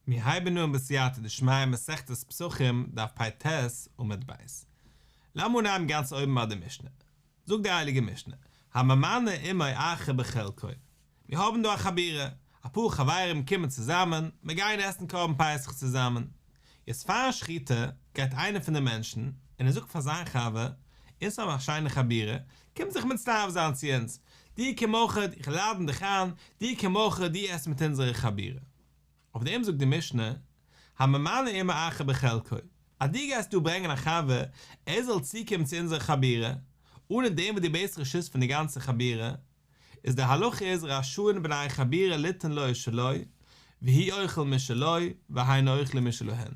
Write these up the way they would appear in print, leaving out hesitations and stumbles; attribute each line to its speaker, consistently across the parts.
Speaker 1: מיר הייבן אן בסייעתא דשמיא מסכת פסחים דף פ"ט עמוד ב'. לאמיר אנהייבן גאנץ אויבן ביי די משנה. זאגט די הייליגע משנה, הממנה עמו אחר בחלקו. מיר האבן דא א חבורה, אפאר חברים קומען צוזאמען, מיר גייען עסן קרבן פסח צוזאמען. יעצט פארן שחיטה גייט איינער פון די מענטשן און ער זאגט פאר זיין חבר, אונז האבן א שיינע חבורה, קום זיך מצטרף זיין צו אונז, דו קום אויכעט, איך לאדן דיך איין, דו קום אויכעט, דו עס מיט אונזערע חבורה. אויף דעם זאגט די משנה, הממנה עמו אחר בחלקו, אז דו גייסט דא ברענגען א חבר, ער זאל צוקומען צו אונזערע חבורה, אנע דעם וואס דו בעטסט רשות פון די גאנצע חבורה, איז די הלכה איז רשאין בני חבורה ליתן לו שלו, והוא אוכל משלו, והן אוכלים משלהן.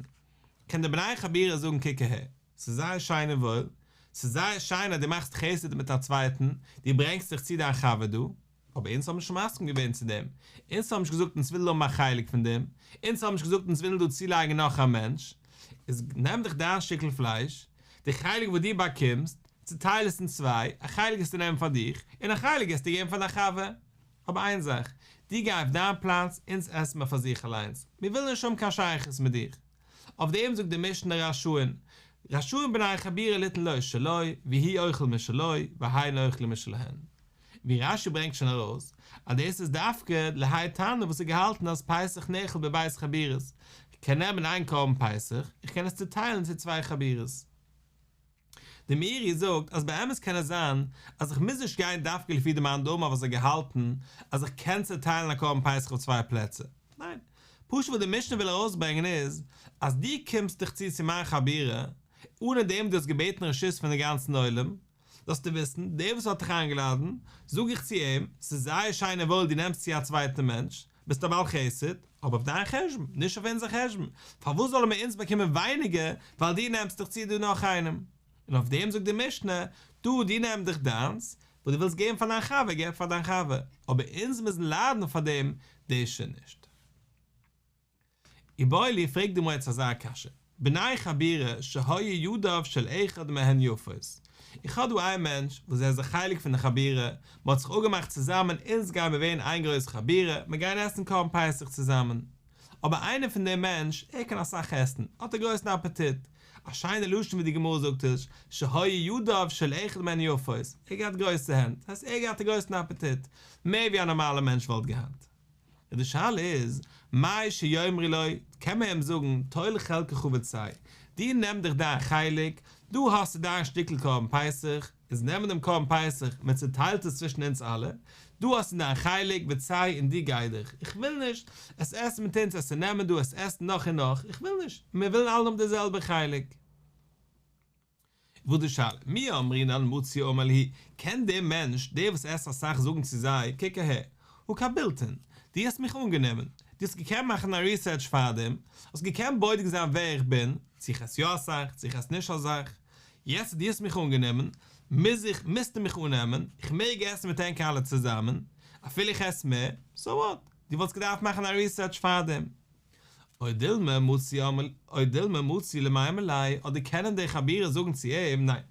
Speaker 1: קען די בני חבורה זאגן קוק אהער, ס'איז זייער שיין און וואויל, ס'איז זייער שיין אז דו מאכסט חסד מיט א צווייטן, דו ברענגסט זיך צו דיין חבר דא, אבער אונז האבן נישט מסכים געווען צו דעם, אונז האבן נישט געזאגט אונז ווילן האבן א חלק פון דעם, אונז האבן נישט געזאגט אונז ווילן דא צולייגן נאך א מענטש, איז נעם דיך דיין שטיקל פלייש, די חלק וואס דו באקומסט, צוטייל עס אין צוויי, א חלק גייסטו נעמען פאר דיך, און א חלק גייסטו געבן פאר דיין חבר. אבער איין זאך, דו גיי אויף דיין פלאץ, אונז עסן מיר פאר זיך אליינס, מיר ווילן נישט האבן קיין שייכות מיט דיך. אויף דעם זאגט די משנה רשאין, רשאין בני חבורה ליתן לו שלו, והוא אוכל משלו, והן אוכלים משלהן. ווי רש"י ברענגט שוין ארויס, אז דאס איז דווקא להאי תנא וואס האט געהאלטן אז פסח נאכל בב' חבורות, איך קען נעמען איין קרבן פסח, איך קען עס צוטיילן צו צוויי חבורות. די מאירי זאגט אז באמת קען עס זיין אז איך מוז נישט גיין דווקא לפי די מאן דאמר וואס האט געהאלטן אז איך קען צוטיילן א קרבן פסח אויף צוויי פלעצער, ניין, פשוט וואס די משנה וויל ארויסברענגען איז אז דו קומסט דיך צו צו מיין חבורה אנע דעם דו האסט געבעטן רשות פון די גאנצן עולם, זאלסטו וויסן, דער וואס האט דיך איינגעלאדן, זאג איך צו אים, ס'איז זייער שיין און וואויל דו נעמסט צו א צווייטן מענטש, ביסט א בעל חסד, אבער אויף דיין חשבון, נישט אויף אונזער חשבון, פארוואס זאלן מיר אונז באקומען ווייניגער ווייל דו נעמסט דיך צו דא נאך איינעם? און אויף דעם זאגט די משנה, דא דו נעם דיך דיינס, וואס דו ווילסט געבן פאר דיין חבר געב פאר דיין חבר, אבער אונז מוזן ליידן פאר דעם, דאס שוין נישט. איבעיא להו פרעגט די גמרא יעצט אזא קשיא, בני חבורה שהיו ידיו של אחד מהן יפות, איך האב דא איין מענטש וואס ער איז א חלק פון די חבורה, מען האט זיך אפגעמאכט צוזאמען אונז גייען מיר ווערן איין גרויסע חבורה, מיר גייען עסן קרבן פסח צוזאמען, אבער איינער פון דעם מענטש, ער קען אסאך עסן, האט א גרויסן אפעטיט, א שיינע לשון ווי די גמרא זאגט עס, שהיו ידיו של אחד מהן יפות, ער האט געהאט גרויסע הענט, דאס הייסט ער האט געהאט א גרויסן אפעטיט, מער ווי א נארמאלער מענטש וואלט געהאט. און די שאלה איז, מהו שיאמרו לו, קען מען אים זאגן, טול חלקך וצא, דו נעם דיך דיין חלק, דא האסטו דיין שטיקל קרבן פסח, אונז נעמען דעם קרבן פסח, מען צוטיילט עס צווישן אונז אלע, דא האסטו דיין חלק, וצא און דו גיי דיך, איך וויל נישט, עס עסן מיט אונז, עס נעמען דא, עס עסן נאך און נאך, איך וויל נישט, מיר ווילן אלע האבן די זעלבע חלק. וואס די שאלה, מי אמרינן מצי אמר להו, קען דער מענטש, דער וואס עסט אסאך זאגן צו זיי, קוק אהער, הא קבילתון, דו האסט מיך אנגענומען, דו האסט געקענט מאכן א ריסערטש פארדעם, האסט געקענט בודק זיין ווער איך בין, צו איך עס יא אסאך, צו איך עס נישט אסאך, יעצט אז דו האסט מיך אנגענומען, מוז איך, מוזטו מיך אננעמען, איך מעג עסן מיט ענק אלע צוזאמען, אפילו איך עס מער, סאו וואט, דו וואלסט געדארפט מאכן א ריסערטש פארדעם. או דילמא מצי או דילמא מצי למימר ליה, אדער קענען די חבורה זאגן צו אים, ניין,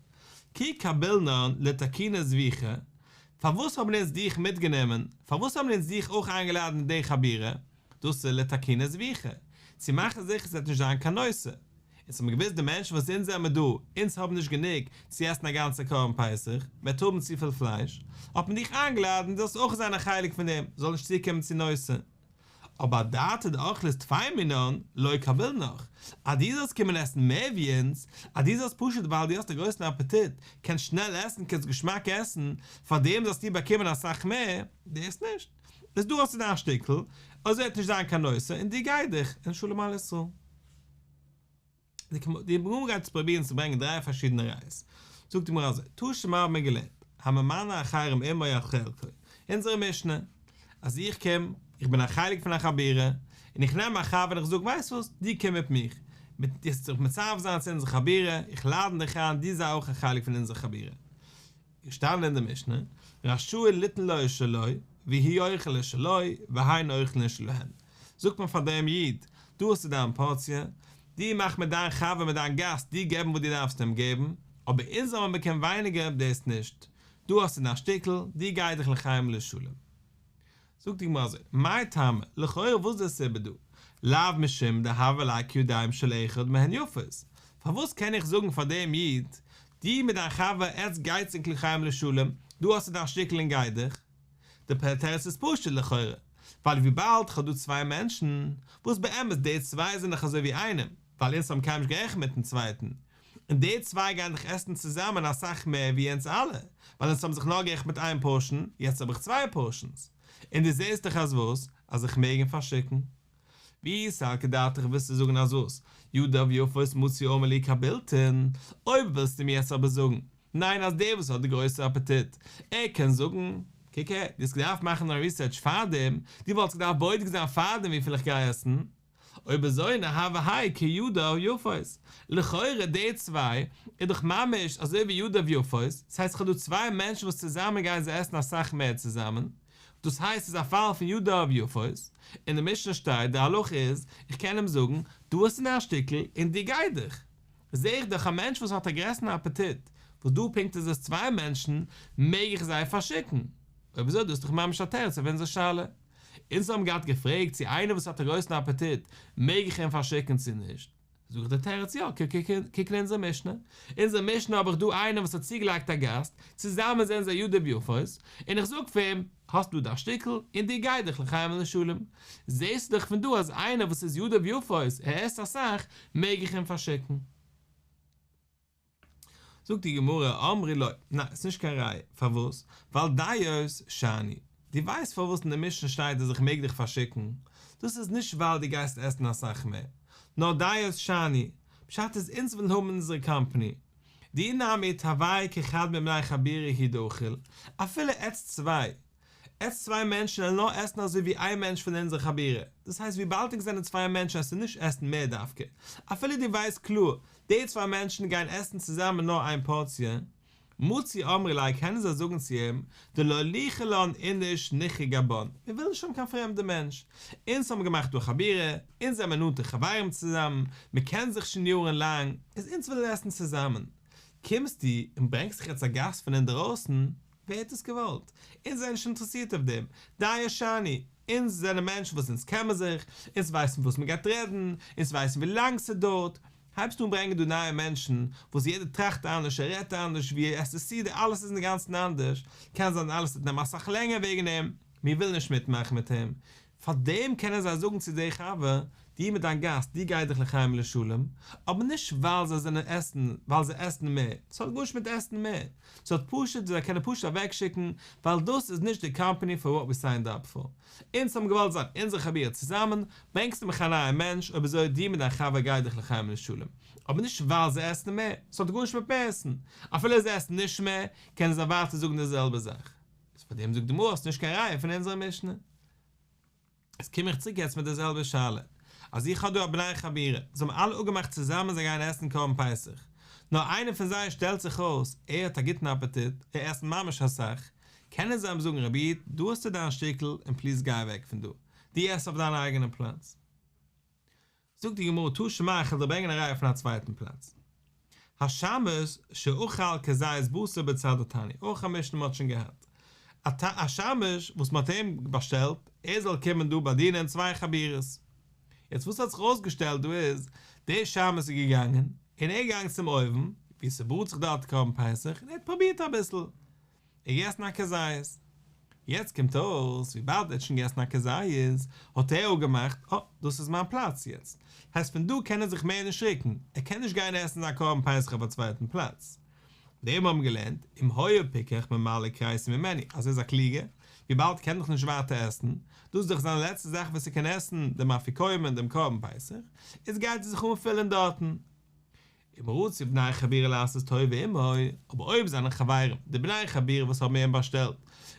Speaker 1: כי קבילנן לתקוני זביחה, פארוואס האבן אונז דיך מיטגענומען, פארוואס האבן אונז דיך אויך איינגעלאדענט אין די חבורה, דאס איז לתקוני זביחה, צו מאכן זיכער ס'וועט נישט זיין קיין נותר. אונז האבן געוואוסט די מענטשן וואס אונז זעמער דא, אונז האבן נישט גענוג צו עסן א גאנצע קרבן פסח, מ'וועט האבן צופיל פלייש, האט מען דיך איינגעלאדענט דו זאלסט אויך זיין א חלק פון דעם, זאל נישט צוקומען צו נותר. אבער אדעתא דאכלת טפי מינן לא קבילנך, אז דו זאלסט קומען עסן מער ווי אונז, אז דו זאלסט פשוט ווייל דו האסט א גרויסן אפעטיט, קענסט שנעל עסן, קענסט געשמאק עסן, פאר דעם זאלסטו באקומען אסאך מער, דאס נישט. איז דא האסטו דיין שטיקל, אזוי וועט נישט זיין קיין נותר, און דו גיי דיך, און שלום על ישראל. די גמרא גייט יעצט פרובירן צו ברענגען דריי פארשידענע ראיות. זאגט די גמרא אזוי, תא שמע האבן מיר געלערנט, הממנה אחרים עמו על חלקו, אונזערע משנה, אז איך קום, איך בין א חלק פון א חבורה, און איך נעם א חבר און איך זאג, ווייסט וואס, דו קום מיט מיך, מיט דו זיך מצרף זיין צו אונזער חבורה, איך לאדן דיך איין, דו זיי אויך א חלק פון אונזער חבורה. געשטאנען אין די משנה, רשאין ליתן לו שלו, והוא אוכל שלו, והן אוכלין שלהן. זאגט מען פאר דעם איד, דא האסטו דיין פארציע, דו מאך מיט דיין חבר מיט דיין גאסט דו געב אים וואס דו דארפסט אים געבן, אבער אונז זאל מען באקומען ווייניגער, דאס נישט. דא האסטו דיין שטיקל, דו גיי דיך לחיים ולשלום. זאגט די גמרא אזוי, מאי טעמא, לכאורה וואס איז די סיבה דא? לאו משום דהוה ליה כידים של אחד מהן יפות, פארוואס קען איך זאגן פאר דעם איד, דו מיט דיין חבר עטץ גייטס ענק לחיים ולשלום, דא האסטו דיין שטיקל און גיי דיך? די תירוץ איז פשוט לכאורה, ווייל וויבאלד כ'האב דא צוויי מענטשן, וואס באמת די צוויי זענען דאך אזוי ווי איינעם, ווייל אונז האבן קיינמאל נישט גערעכנט מיטן צווייטן, און די צוויי גייען דאך עסן צוזאמען אסאך מער ווי אונז אלע, ווייל אונז האבן זיך נאר גערעכנט מיט איין פארשען, יעצט האב איך צוויי פארשענס. און דו זעסט דאך אז וואס? אז איך מעג אים פארשיקן. ואי סלקא דעתך ווילסטו זאגן אז וואס? ידיו יפות מצי אמר להו קבילתון, אויב ווילסטו מיר יעצט אבער זאגן, ניין אז דער וואס האט די גרויסע אפעטיט, ער קען זאגן, קוק הער, דו האסט געדארפט מאכן א ריסערטש פארדעם, דו וואלטסט געדארפט בודק זיין פארדעם וויפיל איך גיי עסן, אויב אזוי ניהוו האי כידיו יפות, לכאורה די צוויי איז דאך ממש אזוי ווי ידיו יפות, ס'הייסט כ'האב דא צוויי מענטשן וואס צוזאמען גייען זיי עסן אסאך מער צוזאמען, דאס הייסט ס'איז א פאל פון ידיו יפות, אין די משנה שטייט די הלכה איז, איך קען אים זאגן, דא האסטו דיין שטיקל און דו גיי דיך. זעה איך דאך א מענטש וואס האט א גרעסערן אפעטיט, וואס דא פונקט איז עס צוויי מענטשן, מעג איך זיי פארשיקן? אויב אזוי דאס איז דאך ממש א תירוץ אויף אונזער שאלה. אונז האבן געהאט געפרעגט צו איינער וואס האט א גרויסן אפעטיט מעג איך אים פארשיקן צו נישט, זאג איך די תירוץ יא, קוק אין אונזער משנה, אין אונזער משנה האב איך דא איינער וואס האט צוגעלייגט א גאסט, צוזאמען זענען זיי ידיו יפות, און איך זאג פאר אים, האסט דא דיין שטיקל, און דו גיי דיך לחיים ולשלום. זעסטו דאך פון דא אז איינער וואס איז ידיו יפות, ער עסט אסאך, מעג איך אים פארשיקן. זאגט די גמרא, אמרי לא, ניין, ס'איז נישט קיין ראיה, פארוואס? ווייל דיעות שאני, דו ווייסט פארוואס אין די משנה שטייט אז איך מעג דיך פארשיקן, דאס איז נישט ווייל דו גייסט עסן אסאך מער, נאר דיעות שאני, פשט איז אונז ווילן האבן אונזערע קאמפאני, דאי נמי תרוייהו כחד מבני חבורה הוא דאכיל, אפילו עטס צוויי, עטס צוויי מענטשן וועלן נאר עסן אזוי ווי איין מענטש פון אונזער חבורה, דאס הייסט וויבאלד ענק זענען צוויי מענטשן וועסטו נישט עסן מער דווקא, אפילו דו ווייסט קלאר, די צוויי מענטשן גייען עסן צוזאמען נאר איין פארציע, מצי אמרי ליה קענען זיי זאגן צו אים, דלא ניחא לן איניש ניחא גבן, מיר ווילן נישט האבן קיין פרעמדע מענטש, אונז האבן געמאכט דא א חבורה, אונז זעמער נאנטע חברים צוזאמען, מען קען זיך שוין יארן לאנג, איז אונז ווילן עסן צוזאמען, קומסטו און ברענגסט זיך יעצט א גאסט פון אינדערויסן, ווער האט עס געוואלט? אונז זענען נישט אינטערעסירט אויף דעם. דיעות שאני, אונז זענען מענטשן וואס אונז קען מען זיך, אונז ווייסן וואס מען גייט רעדן, אונז ווייסן ווי לאנג ס'דויערט. הייבסט אן ברענגען דא נייע מענטשן, וואס יעדער טראכט אנדערש, ער רעדט אנדערש, ווי ער עסט די סעודה, אלעס איז אינגאנצן אנדערש, קען זיין אלעס וועט נעמען אסאך לענגער וועגן אים, מיר ווילן נישט מיטמאכן מיט אים. פארדעם קענען זיי זאגן צו די חבר, דו מיט דיין גאסט, דו גיי דיך לחיים ולשלום, אבער נישט ווייל זיי זענען עסן, ווייל זיי עסן מער, ס'האט גארנישט מיט עסן מער, ס'האט פשוט, זיי קענען פשוט אוועקשיקן, ווייל דאס איז נישט די קאמפאני פאר וואט ווי סיינד אפ פאר. אונז האבן געוואלט זיין אונזער חבורה צוזאמען, ברענגסטו מיך א נייע מענטש, אויב אזוי דו מיט דיין חבר גיי דיך לחיים ולשלום. אבער נישט ווייל זיי עסן מער, ס'האט גארנישט מיט מער עסן, אפילו זיי עסן נישט מער, קענען זיי ווייטער זאגן די זעלבע זאך. איז פאר דעם זאגט די גמרא האסט נישט קיין ראיה פון אונזערע משנה. איז קום איך צוריק יעצט מיט די זעלבע שאלה, אז איך האב דא א בני חבורה, זיי האבן אלע אפגעמאכט צוזאמען זיי גייען עסן קרבן פסח, נאר איינער פון זיי שטעלט זיך אויס ער האט א גוטן אפעטיט, ער עסט ממש אסאך, קענען זיי אים זאגן רבי איד, דא האסטו דיין שטיקל און פליז גיי אוועק פון דא, דו עס אויף דיין אייגענע פלאץ. זאגט די גמרא תא שמע איך וועל דיר ברענגען א ראיה פון א צווייטן פלאץ. השמש שאכל כזית בשר בצד התנור, אויך א משנה מ'האט שוין געהאט. א שמש וואס מ'האט אים באשטעלט ער זאל קומען דא באדינען צוויי חבורות. יעצט וואס האט זיך אויסגעשטעלט דא איז, דער שמש איז געגאנגען, און ער איז געגאנגען צום אויוון, וואו ס'בראט זיך דארט קרבן פסח, און ער האט פרובירט אביסל. ער געגעסן א כזית. יעצט קומט אויס וויבאלד ער האט שוין געגעסן א כזית, האט ער אפגעמאכט, אה, דאס איז מיין פלאץ יעצט. הייסט פון דא קען ער זיך מער נישט רוקן, ער קען נישט גיין עסן זיין קרבן פסח אויף א צווייטן פלאץ. דעם האבן געלערנט, אם היה פיקח ממלא כריסו ממנו, אז ער איז א קלוגער, וויבאלד ער קען דאך נישט ווייטער עסן, דאס איז דאך זיין לעצטע זאך וואס ער קען עסן, דעם אפיקומן, דעם קרבן פסח, איז גייט ער זיך אנפילן דארטן. אם רצו בני חבורה לעשות טובה עמו, אבער אויב זיינע חברים, די בני חבורה וואס האבן איהם באשטעלט,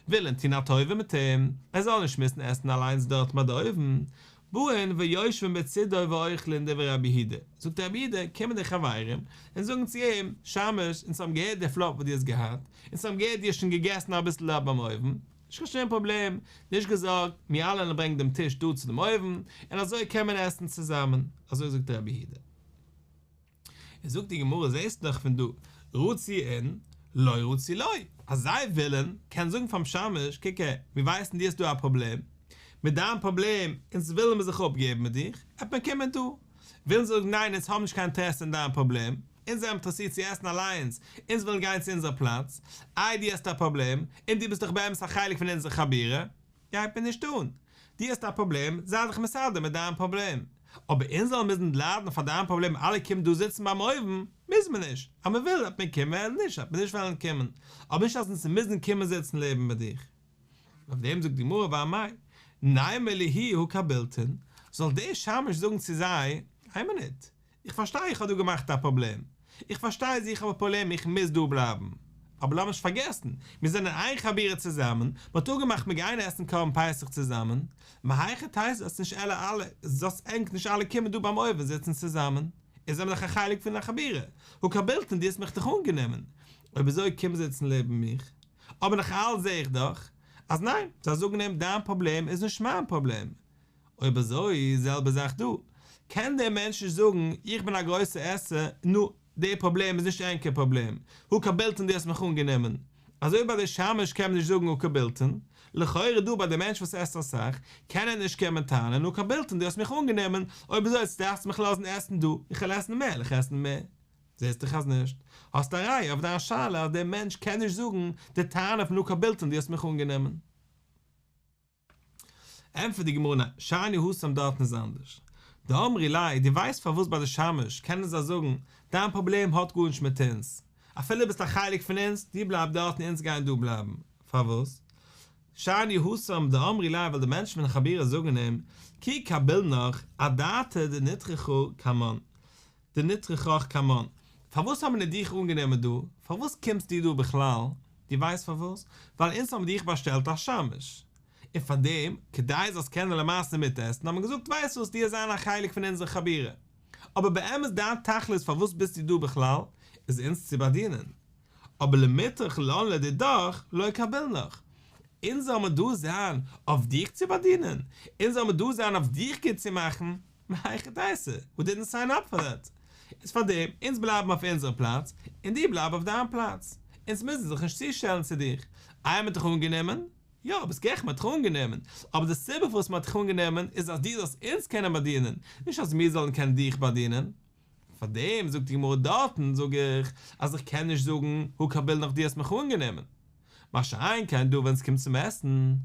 Speaker 1: ווילן טון א טובה מיט אים, ער זאל נישט מוזן עסן אליינס דארט ביי די אויוון, באין ויושבין בצידו ואוכלין דברי רבי יהודה, זאגט רבי יהודה, קומען די חברים און זאגן צו אים, שמש, אונז האבן געהערט די פלאפ וואס דו האסט געהאט, אונז האבן געהערט דו האסט שוין געגעסן אביסל דארט ביים אויוון, נישט קיין שום פראבלעם, נישט געזארגט, מיר אלע וועלן ברענגען דעם טיש דא צו דעם אויוון, און אזוי קען מען עסן צוזאמען, אזוי זאגט רבי יהודה. איז זאגט די גמרא זעסט דאך פון דא רצו אין לא רצו לא, אז זיי ווילן, קען זאגן פארן שמש, קוק הער, מיר ווייסן דו האסט דא א פראבלעם, מיט דיין פראבלעם, אונז ווילן מיר זיך אפגעבן מיט דיך, עט מען קומען דא. ווילן זיי זאגן ניין אונז האבן נישט קיין אינטערעסע אין דיין פראבלעם, אונז זענען אינטערעסירט צו עסן אליינס, אונז ווילן גיין צו אונזער פלאץ, איי דו האסט א פראבלעם, און דו ביסט דאך באמת א חלק פון אונזער חבורה, גייט מיר נישט אן. דו האסט א פראבלעם, זיי דיך מסדר מיט דיין פראבלעם. אבער אונז זאלן מוזן ליידן פאר דיין פראבלעם אלע קומען דא זיצן ביים אויוון, מוז מען נישט. אז מען וויל וועט מען קומען, ווען נישט וועט מען נישט וועלן קומען. אבער נישט אז אונז מוזן קומען זיצן לעבן מיט דיך. אויף דעם זאגט די גמרא ואמאי נימא להו הא קבילתון, זאל דער שמש זאגן צו זיי, איין מינוט, איך פארשטיי איך האב דא געמאכט א פראבלעם, איך פארשטיי אז איך האב א פראבלעם איך מוז דא בלייבן, אבער לאמיר נישט פארגעסן, מיר זענען איין חבורה צוזאמען, מען האט אפגעמאכט מיר גייען עסן קרבן פסח צוזאמען, מהיכי תיתי זאלסט נישט אלע אלע זאלסט ענק נישט אלע קומען דא ביים אויוון זיצן צוזאמען, אונז זעמיר דאך א חלק פון א חבורה, הא קבילתון דו האסט מיך דאך אנגענומען, אויב אזוי קום זיצן לעבן מיך. אבער נאך אלץ זעה איך דאך אז ניין, זיי זאגן אים דיין פראבלעם איז נישט מיין פראבלעם. אויב אזוי זעלבע זאך דא, קען דער מענטש נישט זאגן איך בין א גרויסע עסער, נו, דער פראבלעם איז נישט ענקער פראבלעם, הא קבילתון דו האסט מיך אנגענומען. אזוי ביי די שמש קען מען נישט זאגן הא קבילתון, לכאורה דא ביי די מענטש וואס עסט אסאך, קען ער נישט קומען טענה'ן הא קבילתון דו האסט מיך אנגענומען, אויב אזוי יעצט דארפסטו מיך לאזן עסן דא, איך וועל עסן מער, וועל איך עסן מער. זעסט דאך אז נישט. האסט א ראיה אויף דיין שאלה אז דער מענטש קען נישט זאגן די טענה פון הא קבילתון דו האסט מיך אנגענומען. ענטפערט די גמרא ניין, שאני התם דארטן איז אנדערש. דאמרי ליה, דו ווייסט פארוואס ביי די שמש קענען זיי זאגן, דיין פראבלעם האט גארנישט מיט אונז, אפילו ביסט א חלק פון אונז, דו בלייב דארטן אונז גייען דא בלייבן. פארוואס? שאני התם דאמרי ליה ווייל די מענטשן פון חבורה זאגן אים, כי קבילנך אדעתא דנטרחך קמן. דנטרחך קמן, פארוואס האבן מיר דיך אנגענומען דא? פארוואס קומסטו דא בכלל? דו ווייסט פארוואס? ווייל אונז האבן דיך באשטעלט א שמש. און פאר דעם, כדי זאלסט קענען למעשה מיטעסן, האבן מיר געזאגט, ווייסט וואס, דו זאלסט זיין א חלק פון אונזער חבורה. אבער באמת דיין תכלית פארוואס ביסטו דא בכלל, איז אונז צו באדינען. אבער למטרח לן לדידך לא קבילנך. אונז זאל מיר דא זיין אויף דיך צו באדינען? אונז זאל מיר דא זיין אויף דיך גוט צו מאכן? מהיכי תיתי, ווי דידנט סיין אפ פאר דעט. איז פאר דעם, אונז בלייבן אויף אונזער פלאץ, און דו בלייב אויף דיין פלאץ. אונז מוזן זיך נישט צושטעלן צו דיך. איי מ'האט דיך אנגענומען? יא, ביסט גערעכט מ'האט דיך אנגענומען. אבער די סיבה פארוואס מ'האט דיך אנגענומען איז אז דו זאלסט אונז קענען באדינען, נישט אז מיר זאלן קענען דיך באדינען. פאר דעם זאגט די גמרא דארטן זאג איך אז איך קען נישט זאגן הא קבילנך דו האסט מיך אנגענומען. מה שאין כן דא ווען עס קומט צום עסן,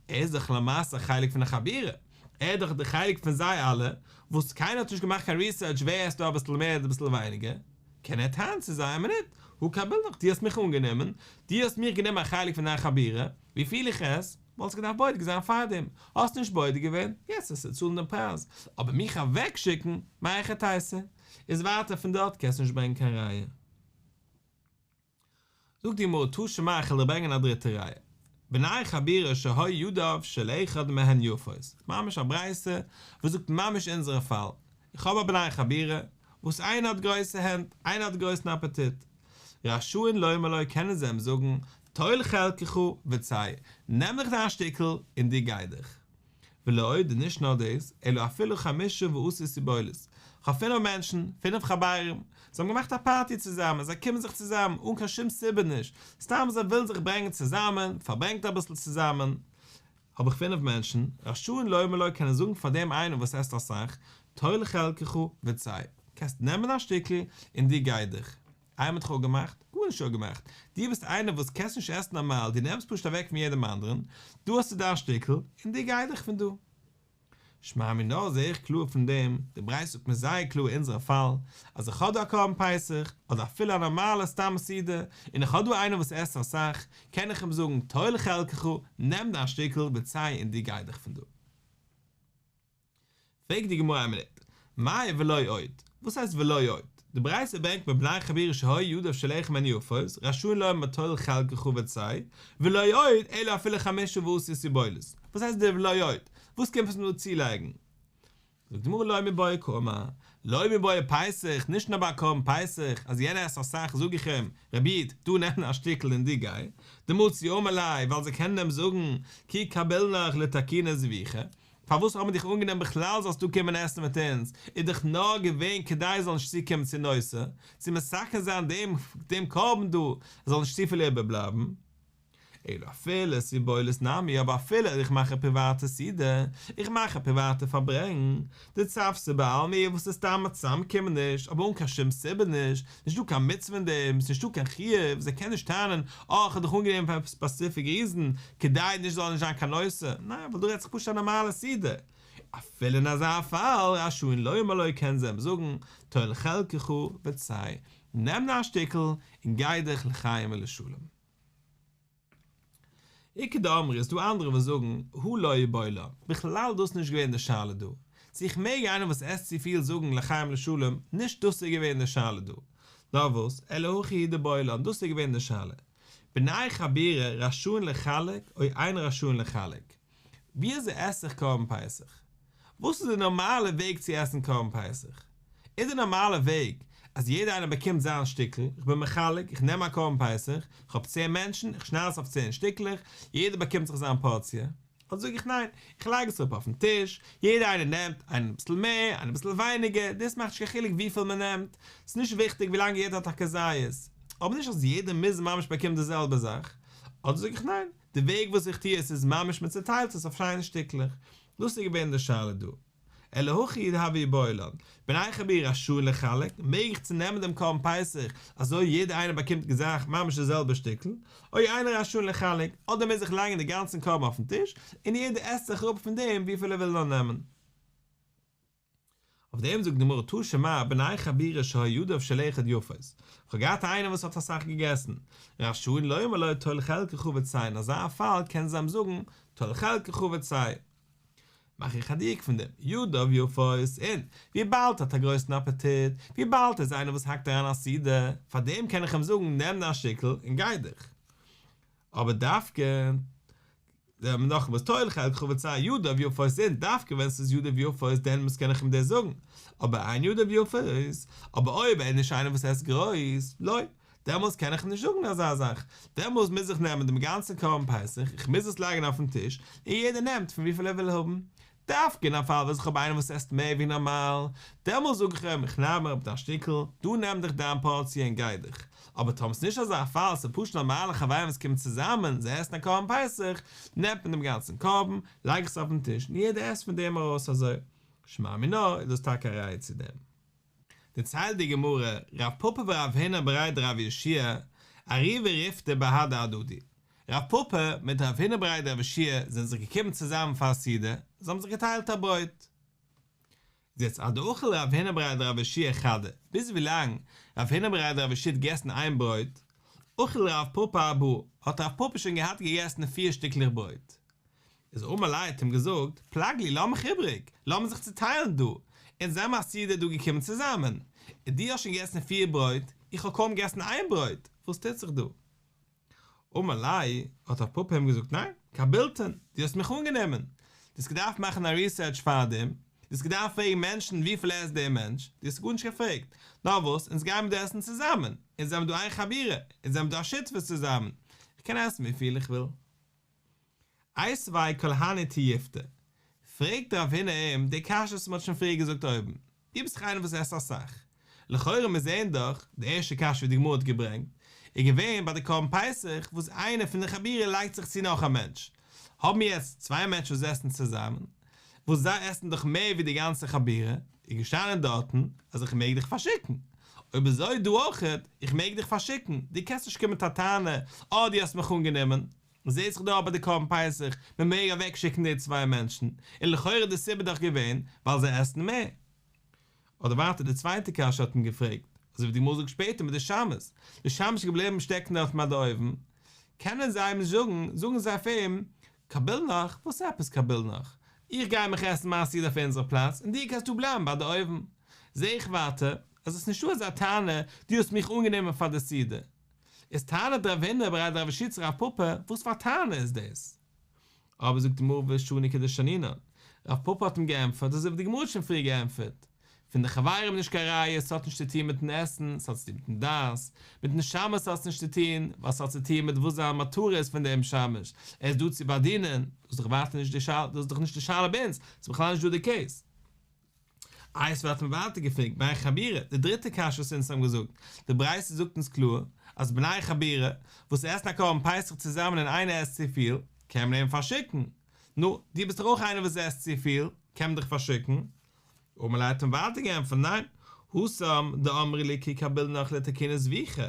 Speaker 1: ער איז דאך למעשה א חלק פון די חבורה, ער איז דאך די חלק פון זיי אלע, וואס קיינער האט נישט געמאכט קיין ריסערטש ווער עסט דא אביסל מער אדער אביסל ווייניגער, קען ער טענה'ן צו זיי א מינוט, הא קבילנך דו האסט מיך אנגענומען, דו האסט מיך גענומען א חלק פון דיין חבורה, וויפיל איך עס, וואלסט געדארפט בודק זיין פארדעם, האסט נישט בודק געווען, יעצט וועסטו צאלן דעם פרייז, אבער מיך אוועקשיקן, מהיכי תיתי, איז ווייטער פון דארט קענסטו נישט ברענגען קיין ראיה. זאגט די גמרא תא שמע איך וועל דיר ברענגען א דריטע ראיה, בני חבורה שהיו ידיו של אחד מהן יפות, ממש א ברייתא וואס זאגט ממש אונזערע פאל, איך האב א בני חבורה וואס איינער האט גרויסע הענט, איינער האט גרויסן אפעטיט, רשאין לומר לו קענען זיי אים זאגן, טול חלקך וצא, נעם דיך דיין שטיקל און דו גיי דיך. ולא עוד, און נישט נאר דאס, אלא אפילו חמשה ועשו סבולת, כ'האב פינף מענטשן, פינף חברים, זיי האבן געמאכט א פארטי צוזאמען, זיי קומען זיך צוזאמען, אן קיין שום סיבה נישט, סתם זיי ווילן זיך ברענגען צוזאמען, פארברענגט אביסל צוזאמען, האב איך פינף מענטשן, רשאין לומר לו קענען זאגן פאר דעם איינעם וואס עסט אסאך, טול חלקך וצא, קענסט נעמען א שטיקל און דו גיי דיך. איי מ'האט דיך אפגעמאכט? גארנישט אפגעמאכט. דו ביסט איינער וואס קענסט נישט עסן נארמאל, דו נעמסט פשוט אוועק פון יעדעם אנדערן, דא האסטו דיין שטיקל, און דו גיי דיך פון דא. שמע מינה זעה איך קלאר פון דעם, די ברייתא זאגט מיר זייער קלאר אונזערע פאל, אז איך האב דא א קרבן פסח, אדער אפילו א נארמאלע סתם סעודה, און איך האב דא איינער וואס עסט אסאך, קען איך אים זאגן טול חלקך, נעם דיין שטיקל, וצא און דו גיי דיך פון דא. פרעגט די גמרא א מינוט, מאי ולא עוד? וואס הייסט ולא עוד? די ברייתא ברענגט מיר בני חבורה שהיו ידיו של אחד מהן יפות, רשאין לומר טול חלקך וצא, ולא עוד אלא אפילו חמשה ועשו סבולת. וואס הייסט די ולא עוד? וואס קומט עס מיר דא צולייגן? זאגט די גמרא לא מיבעיא קאמר, לא מיבעיא פסח, נישט נאר ביי א קרבן פסח, אז יענער עסט אסאך זאג איך אים, רבי איד, דא נעם א שטיקל און דו גיי, דמצי אמר ליה, ווייל זיי קענען אים זאגן, כי קבילנך לתקוני זביחה, פארוואס האט מען דיך אנגענומען בכלל זאלסטו קומען עסן מיט אונז, איז דאך נאר געווען כדי עס זאל נישט צוקומען צו נותר, צו מתקן זיין דעם דעם קרבן דא, עס זאל נישט צופיל איבערבלייבן. אלא אפילו סבולת נמי, אבער אפילו איך מאך א פריוואטע סעודה, איך מאך א פריוואטע פארברענג, דצוותא בעלמא וואס איז סתם א צאמקומעניש, אבער אן קיין שום סיבה נישט, נישטא קיין מצוה אין דעם, ס'נישטא קיין חיוב, זיי קענען נישט טענה'ן, אה, איך האב דיך אנגענומען פאר עפעס ספעסיפיק ריזען, כדי נישט זאל נישט זיין קיין נושא, ניין, ווייל דא רעדט זיך פשוט א נארמאלע סעודה. אפילו אין אזא פאל, רשאין לומר לו קען זיי אים זאגן, טול חלקך וצא, נעם דיין שטיקל און גיי דיך לחיים ולשלום. איכא דאמרי איז דא אנדערע וואס זאגן הא לא איבעיא לן, בכלל דאס נישט געווען די שאלה דא, צו איך מעג איינעם וואס עסט צופיל זאגן לחיים לשלום, נישט דאס איז געווען די שאלה דא, נאר וואס, אלא הכי הוא דאיבעיא לן, דאס איז געווען די שאלה, בני חבורה רשאין לחלק או אין רשאין לחלק, ווי אזוי עס איך קרבן פסח? וואס איז די נארמאלע וועג צו עסן קרבן פסח? איז די נארמאלע וועג אז יעדער איינער באקומט זיין שטיקל, איך בין מחלק, איך נעם א קרבן פסח, איך האב צען מענטשן, איך שנייד עס אויף צען שטיקלעך, יעדער באקומט זיך זיין פארציע? אדער זאג איך ניין, איך לייג עס אראפ אויפן טיש, יעדער איינער נעמט, איינער אביסל מער, איינער אביסל ווייניגער, דאס מאכט נישט קיין חילוק וויפיל מען נעמט, ס'איז נישט וויכטיג ווילאנג יעדער האט א כזית, אבער נישט אז יעדער מוז ממש באקומען די זעלבע זאך, אדער זאג איך ניין, די וועג וואס איך טו עס איז ממש מען צוטיילט עס אויף קליינע שטיקלעך, דאס איז געווען די שאלה דא. אלא הכי הוה איבעיא לן, בני חבורה רשאין לחלק, מעג איך צונעמען דעם קרבן פסח אזוי יעדער איינער באקומט גלייך ממש די זעלבע שטיקל, או אין רשאין לחלק, אדער מוז איך לייגן די גאנצן קרבן אויפן טיש, און יעדער עסט זיך אראפ פון דעם וויפיל ער וויל נאר נעמען. אויף דעם זאגט די גמרא תא שמע בני חבורה שהיו ידיו של אחד יפות, איך האב געהאט איינעם וואס האט אסאך געגעסן, רשאין לומר לו טול חלקך וצא, אין אזא פאל קען זיי אים זאגן טול חלקך וצא. מאך איך א דיוק פון דעם ידיו יפות, אין וויבאלד ער האט א גרויסן אפעטיט, וויבאלד ער איז איינער וואס האקט אריין א סעודה, פאר דעם קען איך אים זאגן נעם דיין שטיקל און גיי דיך. אבער דווקא נאכאמאל טול חלקך וצא ידיו יפות אין דווקא ווען ס'איז ידיו יפות דעמאלטס קען איך אים דאס זאגן, אבער אין ידיו יפות, אבער אויב ער איז נישט איינער וואס עסט גרויס, לא, דעמאלטס קען איך אים נישט זאגן אזא זאך, דעמאלטס מוז איך נעמען דעם גאנצן קרבן פסח, איך מוז עס לייגן אויפן טיש, און יעדער נעמט פון וויפיל ער וויל האבן, דווקא אין א פאל וואס איך האב איינעם וואס עסט מער ווי נארמאל, דעמאלס זאג איך אים, איך נעם אראפ דיין שטיקל, דא נעם דיך דיין פארציע און גיי דיך. אבער טאמער ס'נישט אזא פאל, ס'איז פשוט נארמאלע חברים וואס קומען צוזאמען, זיי עסן א קרבן פסח, נעמט מען דעם גאנצן קרבן, לייג איך עס אויפן טיש און יעדער עסט פון דעם ארויס אזוי. שמע מינה איז דאס טאקע א ראיה צו דעם. דערציילט די גמרא, רב פפא ורב הונא בריה דרב יהושע עריבו ריפתא בהדי הדדי, רב פפא מיט רב הונא בריה דרב יהושע זענען זיך געקומען צוזאמען פאר א סעודה, זיי האבן זיך געטיילט א ברויט. איז יעצט עד דאכל רב הונא בריה דרב יהושע חדא, ביז ווילאנג רב הונא בריה דרב יהושע האט געגעסן איין ברויט, אכל רב פפא ארבעה, האט רב פפא שוין געהאט געגעסן פיר שטיקלעך ברויט. איז אמר ליה האט אים געזאגט, פלג לי, לאז מיך איבריג, לאמיר זיך צוטיילן דא, אונז זעמער א סעודה דא געקומען צוזאמען, און דו האסט שוין געגעסן פיר ברויט, איך האב קוים געגעסן איין ברויט, וואס טוט זיך דא? אמר ליה, האט רב פפא אים געזאגט, ניין, קבילתן, דו האסט מיך אנגענומען, דו האסט געדארפט מאכן א ריסערטש פארדעם, דו האסט געדארפט פרעגן מענטשן וויפיל עסט דער מענטש, דו האסט גארנישט געפרעגט, נאר וואס, אונז גיימיר דא עסן צוזאמען, אונז זעמיר דא איין חבורה, אונז זעמיר דא א שותפות צוזאמען, איך קען עסן וויפיל איך וויל. איתיביה כל הני תיובתא, פרעגט רב הונא אים די קשיא וואס מען האט שוין פריער געזאגט אויבן, דו ביסט דאך איינער וואס עסט אסאך, לכאורה מיר זעהן דאך, די ערשטע קשיא ווי די גמרא האט געברענגט, איז געווען ביי די קרבן פסח וואס איינער פון די חבורה לייגט זיך צו נאך א מענטש, האבן מיר יעצט צוויי מענטשן וואס עסן צוזאמען, וואס זיי עסן דאך מער ווי די גאנצע חבורה, איז געשטאנען דארטן אז איך מעג דיך פארשיקן, אויב אזוי דא אויכעט, איך מעג דיך פארשיקן, דו קענסט נישט קומען מיט א טענה, אה דו האסט מיך אנגענומען, זעהט זיך דא ביי די קרבן פסח, מען מעג אוועק שיקן די צוויי מענטשן, און לכאורה איז די סיבה דאך געווען ווייל זיי עסן מער. אדער ווייטער די צווייטע קשיא האט מען געפרעגט, אזוי ווי די גמרא זאגט שפעטער מיט די שמש, די שמש איז געבליבן שטעקן דארט ביי די אויוון, קענען זיי אים נישט זאגן, זאגן זיי אויף אים, קבילנך, וואס עפעס קבילנך? איך גיי מיך עסן מיין סעודה אויף אונזער פלאץ, און דו קענסט דא בלייבן ביי די אויוון. זעה איך ווייטער אז עס איז נישטא אזא טענה, דו האסט מיך אנגענומען פאר די סעודה. איז טענה'ט רב הונא בריה דרב יהושע צו רב פפא, וואס פאר טענה איז דאס? אבער זאגט די גמרא ושני כדשנינן, רב פפא האט אים געענטפערט אזוי ווי די גמרא האט שוין פריער געענטפערט, פון די חברים נישט קיין ראיה, ס'האט נישט צו טון מיטן עסן, ס'האט צו טון מיטן דעת, מיטן שמש האט עס נישט צו טון, ווייל ס'האט צו טון מיט וואס זיין מטרה איז פון דעם שמש, ער איז דא צו באדינען, דאס איז דאך ווייטער נישט די שאלה, דאס איז דאך נישט די שאלה ביי אונז, ס'איז בכלל נישט דא די קעיס. איתיביה האט מען ווייטער געפרעגט בני חבורה, די דריטע קשיא וואס אונז האבן געזאגט, די ברייתא זאגט אונז קלאר. אז בני חבורה וואס עסן א קרבן פסח צוזאמען און איינער עסט צופיל, קען מען אים פארשיקן. נו, דו ביסט דאך אויך איינער וואס עסט צופיל, קען מען דיך פארשיקן. אמר ליה האט אים ווייטער געענטפערט ניין, התם דאמרי לי כי קבילנך לתקוני זביחה,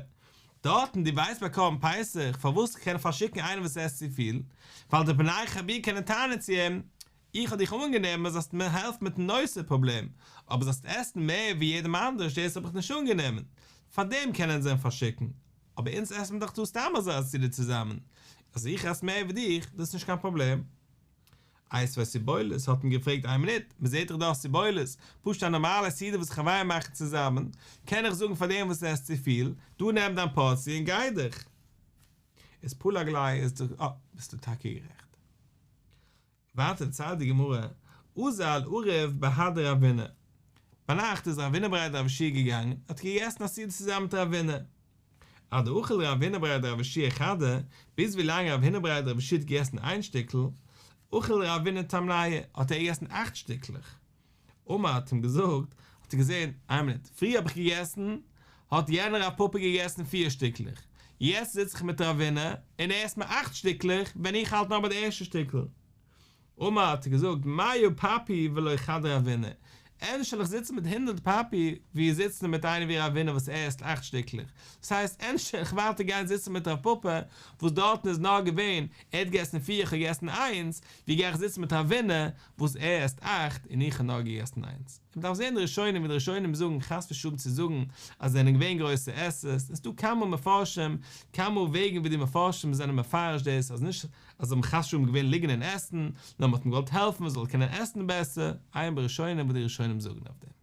Speaker 1: דארטן דו ווייסט ביי קרבן פסח פארוואס כ'קען פארשיקן איינעם וואס עסט צופיל, ווייל די בני חבורה קענען טענה'ן צו אים, איך האב דיך אנגענומען זאלסט מיר העלפן מיטן נותר פראבלעם, אבער זאלסט עסן מער ווי יעדעם אנדערש דאס האב איך נישט אנגענומען, פארדעם קענען זיי אים פארשיקן, אבער אונז עסן מיר דאך דא סתם אזוי א סעודה צוזאמען, אז איך עס מער ווי דיך, דאס איז נישט קיין פראבלעם. איתיביה סבולת האט מען געפרעגט איין מינוט, מען זעט דאך דא סבולת, פשוט א נארמאלע סעודה וואס חברים מאכן צוזאמען, קען איך זאגן פאר דעם וואס עסט צופיל, דא נעם דיין פארציע און גיי דיך. איז פלג ליה איז דא, אה, ביסטו טאקע גערעכט. ווייטער דערציילט די גמרא, אזל ערב בהדי רבינא, ביינאכט איז רב הונא בריה דרב יהושע געגאנגען, האט געגעסן א סעודה צוזאמען מיט רבינא. אדאכל רב הונא בריה דרב יהושע חדא, ביז ווי לאנג רב הונא בריה דרב יהושע האט געגעסן איין שטיקל, אכל רבינא תמנייהו, האט ער געגעסן אכט שטיקלעך. אמר האט אים געזאגט, האט ער געזען, איין מינוט, פריער האב איך געגעסן, האט יענער רב פפא געגעסן פיר שטיקלעך, יעצט זיץ איך מיט רבינא, און ער עסט מיר אכט שטיקלעך, ווען איך האלט נאר ביי די ערשטע שטיקל. אמר האט ער געזאגט מאה פפי ולא חד רבינא, ענדערש זאל איך זיצן מיט הונדרעט פפי ווי זיצן מיט איינער ווי רבינא וואס ער עסט אכט שטיקלעך, דאס הייסט ענדערש זאל איך ווייטער גיין זיצן מיט רב פפא וואס דארטן איז נאר געווען ער האט געגעסן פיר איך האב געגעסן איינס, ווי גיי איך זיצן מיט רבינא וואס ער עסט אכט און איך האב נאר געגעסן איינס. מען דארף זען די ראשונים ווי די ראשונים זאגן חס ושלום צו זאגן אז זיי זענען געווען גרויסע עסערס, עס איז דא כמה מפרשים כמה וועגן ווי די מפרשים זענען מפרש דאס אז נישט אז זיי האבן חס ושלום געווען ליגן אין עסן, נאר מען האט אים געוואלט העלפן ער זאל קענען עסן בעסער, עיין בראשונים וואס די ראשונים זאגן אויף דעם.